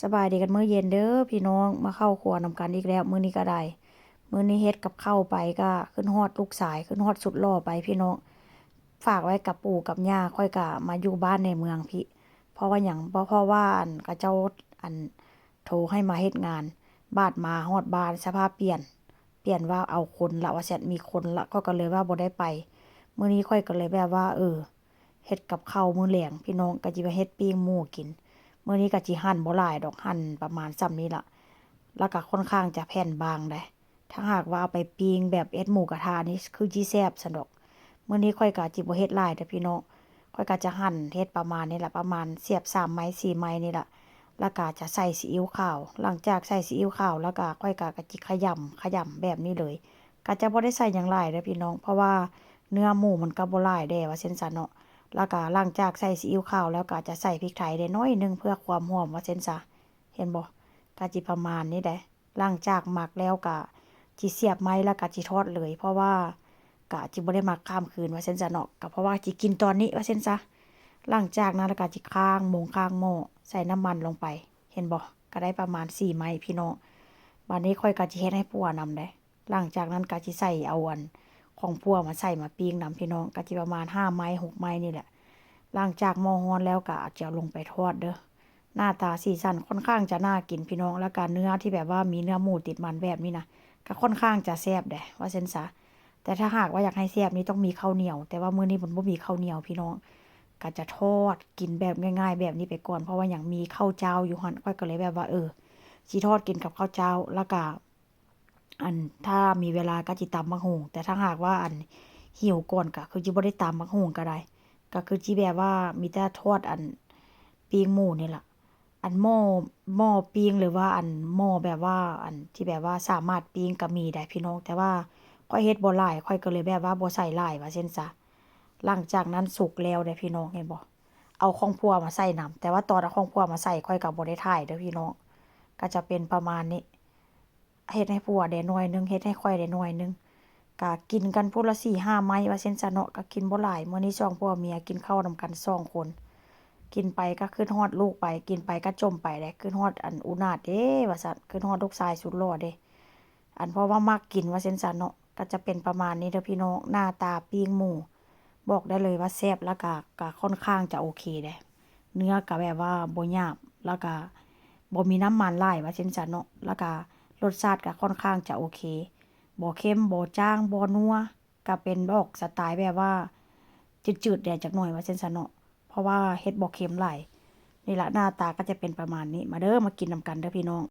ສະບາຍດີກັນມື້ເຢັນເດີພີ່ນ້ອງ ມາເຂົ້າຄົວນຳກັນອີກແລ້ວມື້ນີ້ກໍໄດ້. ມື້ນີ້ເຮັດກັບເຂົ້າໄປກໍຄິດຮອດລູກຊາຍ ຄິດຮອດສຸດຫຼໍ່ໄປພີ່ນ້ອງ. ຝາກໄວ້ກັບປູ່ກັບຍ່າ ຂ້ອຍກໍມາຢູ່ບ້ານໃນເມືອງພີ້. ເພາະວ່າຫຍັງ? ເພາະ ເພາະວ່າ ອັນ ເຂົາເຈົ້າ ອັນ ໂທໃຫ້ມາເຮັດງານ ບາດມາຮອດບ້ານສະພາບປ່ຽນ ປ່ຽນວ່າເອົາຄົນລະວ່າຊັ້ນ ມີຄົນລະ ຂ້ອຍກໍເລີຍວ່າບໍ່ໄດ້ໄປ. ມື້ນີ້ຂ້ອຍກໍເລີຍແບບວ່າ ເອີ ເຮັດກັບເຂົ້າມື້ແລງພີ່ນ້ອງ ກໍຊິມາເຮັດປີ້ງໝູກິນ. ມື້ນີ້ກໍຊິຫັນບໍ່ຫຼາຍດອກ ຫັນປະມານສ່ຳນີ້ລະ ລະກະຂ້ອນຂ້າງຈະແຜ່ນບາງໄດ໋. ຖ້າຫາກວ່າເອົາໄປປີ້ງແບບເຮັດໝູກະທະນີ້ ຄືຊິແຊບຊັ້ນດອກ. ມື້ນີ້ຂ້ອຍກະຊິບໍ່ເຮັດຫຼາຍເດີພີ່ນ້ອງ ຂ້ອຍກະຈະຫັນເຮັດປະມານນີ້ລະ ປະມານສຽບສາມໄມ້ສີ່ໄມ້ນີ້ລະ ລະກະຈະໃສ່ຊີອິ້ວຂາວ. ຫຼັງຈາກໃສ່ຊີອິ້ວຂາວລະກະ ຂ້ອຍກະ ກະຊິຂະຫຍຳ ຂະຫຍຳແບບນີ້ເລີຍ ກະຈະບໍ່ໄດ້ໃສ່ຫຍັງຫຼາຍເດີພີ່ນ້ອງ ເພາະວ່າ ເນື້ອໝູມັນກໍບໍ່ຫຼາຍແດ່ວ່າຊັ້ນຊະເນາະ. ລະກະຫຼັງຈາກໃສ່ຊີອິ້ວຂາວແລ້ວ ກະຈະໃສ່ພິກໄທໄດ້ໜ້ອຍໜຶ່ງເພື່ອຄວາມຫອມວ່າຊັ້ນຊະ ເຫັນບໍ່? ກະຊິປະມານນີ້ແຫຼະ. ຫຼັງຈາກໝັກແລ້ວກະຊິສຽບໄມ້ ລະກະຊິທອດເລີຍ ເພາະວ່າກະຊິບໍ່ໄດ້ໝັກຂ້າມຄືນວ່າຊັ້ນຊະເນາະ ກະເພາະວ່າຊິກິນຕອນນີ້ວ່າຊັ້ນຊະ. ຫຼັງຈາກນັ້ນລະກະຊິຄ້າງມົງຄ້າງໝໍ້ ໃສ່ນ້ຳມັນລົງໄປ ເຫັນບໍ່? ກະໄດ້ປະມານສີ່ໄມ້ພີ່ນ້ອງ. ບາດນີ້ຂ້ອຍກະຊິເຮັດໃຫ້ຜົວນຳເດ້. ຫຼັງຈາກນັ້ນກະຊິໃສ່ເອົາອັນຂອງຜົວມາໃສ່ມາປີ້ງນຳພີ່ນ້ອງ ກະຊິປະມານຫ້າໄມ້ຫົກໄມ້ນີ້ແຫຼະ. ຫຼັງຈາກໝໍ້ຮ້ອນແລ້ວກະຈະເອົາລົງໄປທອດເດີ. ໜ້າຕາສີສັນຂ້ອນຂ້າງຈະໜ້າກິນພີ່ນ້ອງ ລະກະເນື້ອທີ່ແບບວ່າມີເນື້ອໝູຕິດມັນແບບນີ້ນະ ກະຂ້ອນຂ້າງຈະແຊບເດ້ວ່າຊັ້ນຊະ. ແຕ່ຖ້າຫາກວ່າຢາກໃຫ້ແຊບນີ້ຕ້ອງມີເຂົ້າໜຽວ ແຕ່ວ່າມື້ນີ້ມັນບໍ່ມີເຂົ້າໜຽວພີ່ນ້ອງ ກະຈະທອດກິນແບບງ່າຍໆແບບນີ້ໄປກ່ອນ ເພາະວ່າຍັງມີເຂົ້າຈ້າວຢູ່ຫັ້ນ ຂ້ອຍກໍເລີຍແບບວ່າ ເອີ ຊິທອດກິນກັບເຂົ້າຈ້າວ ລະກະ ອັນ ຖ້າມີເວລາກໍຊິຕຳໝາກຫຸ່ງ ແຕ່ຖ້າຫາກວ່າ ອັນ ຫິວກ່ອນກໍຄືຊິບໍ່ໄດ້ຕຳໝາກຫຸ່ງກໍໄດ້ ກໍຄືຊິແບບວ່າມີແຕ່ທອດ ອັນ ປີ້ງໝູນີ້ລະ. ອັນໝໍ້ ໝໍ້ປີ້ງ ຫຼືວ່າ ອັນ ໝໍ້ແບບວ່າ ອັນ ທີ່ແບບວ່າສາມາດປີ້ງກໍມີໄດ໋ພີ່ນ້ອງ ແຕ່ວ່າຂ້ອຍເຮັດບໍ່ຫຼາຍ ຂ້ອຍກໍເລີຍແບບວ່າບໍ່ໃສ່ຫຼາຍວ່າຊັ້ນຊະ. ຫຼັງຈາກນັ້ນສຸກແລ້ວເດ້ພີ່ນ້ອງ ເຫັນບໍ່? ເອົາຂອງຜົວມາໃສ່ນຳ ແຕ່ວ່າຕອນເອົາຂອງຜົວມາໃສ່ ຂ້ອຍກໍບໍ່ໄດ້ຖ່າຍເດີພີ່ນ້ອງ ກໍຈະເປັນປະມານນີ້. ເຮັດໃຫ້ຜົວແດ່ໜ້ອຍໜຶ່ງ ເຮັດໃຫ້ຂ້ອຍແດ່ໜ້ອຍໜຶ່ງ ກະກິນກັນພຸ້ນລະສີ່ຫ້າໄມ້ວ່າຊັ້ນຊະເນາະ ກະກິນບໍ່ຫຼາຍ. ມື້ນີ້ສອງຜົວເມຍກິນເຂົ້ານຳກັນສອງຄົນ ກິນໄປກະຄິດຮອດລູກໄປ ກິນໄປກະຈົ່ມໄປເດ້ ຄິດຮອດ ອັນ ອູນາດເດ້ວ່າຊັ້ນ ຄິດຮອດລູກຊາຍສຸດຫຼໍ່ເດ້ ອັນ ເພາະວ່າມັກກິນວ່າຊັ້ນຊະເນາະ. ກະຈະເປັນປະມານນີ້ເດີພີ່ນ້ອງ ໜ້າຕາປີ້ງໝູ ບອກໄດ້ເລີຍວ່າແຊບ ລະກະ ກະຂ້ອນຂ້າງຈະໂອເຄເດ້. ເນື້ອກະແບບວ່າບໍ່ຫຍາບ ລະກະບໍ່ມີນ້ຳມັນຫຼາຍວ່າຊັ້ນຊະເນາະ ລະກະລົດຊາດກະຂ້ອນຂ້າງຈະໂອເຄ ບໍ່ເຄັມ ບໍ່ຈາງ ບໍ່ນົວ ກະເປັນອອກສະໄຕແບບວ່າຈືດໆແດ່ຈັກໜ້ອຍວ່າຊັ້ນຊະເນາະ ເພາະວ່າເຮັດບໍ່ເຄັມຫຼາຍ. ນີ້ລະ ໜ້າຕາກໍຈະເປັນປະມານນີ້. ມາເດີ ມາກິນນຳກັນເດີພີ່ນ້ອງ.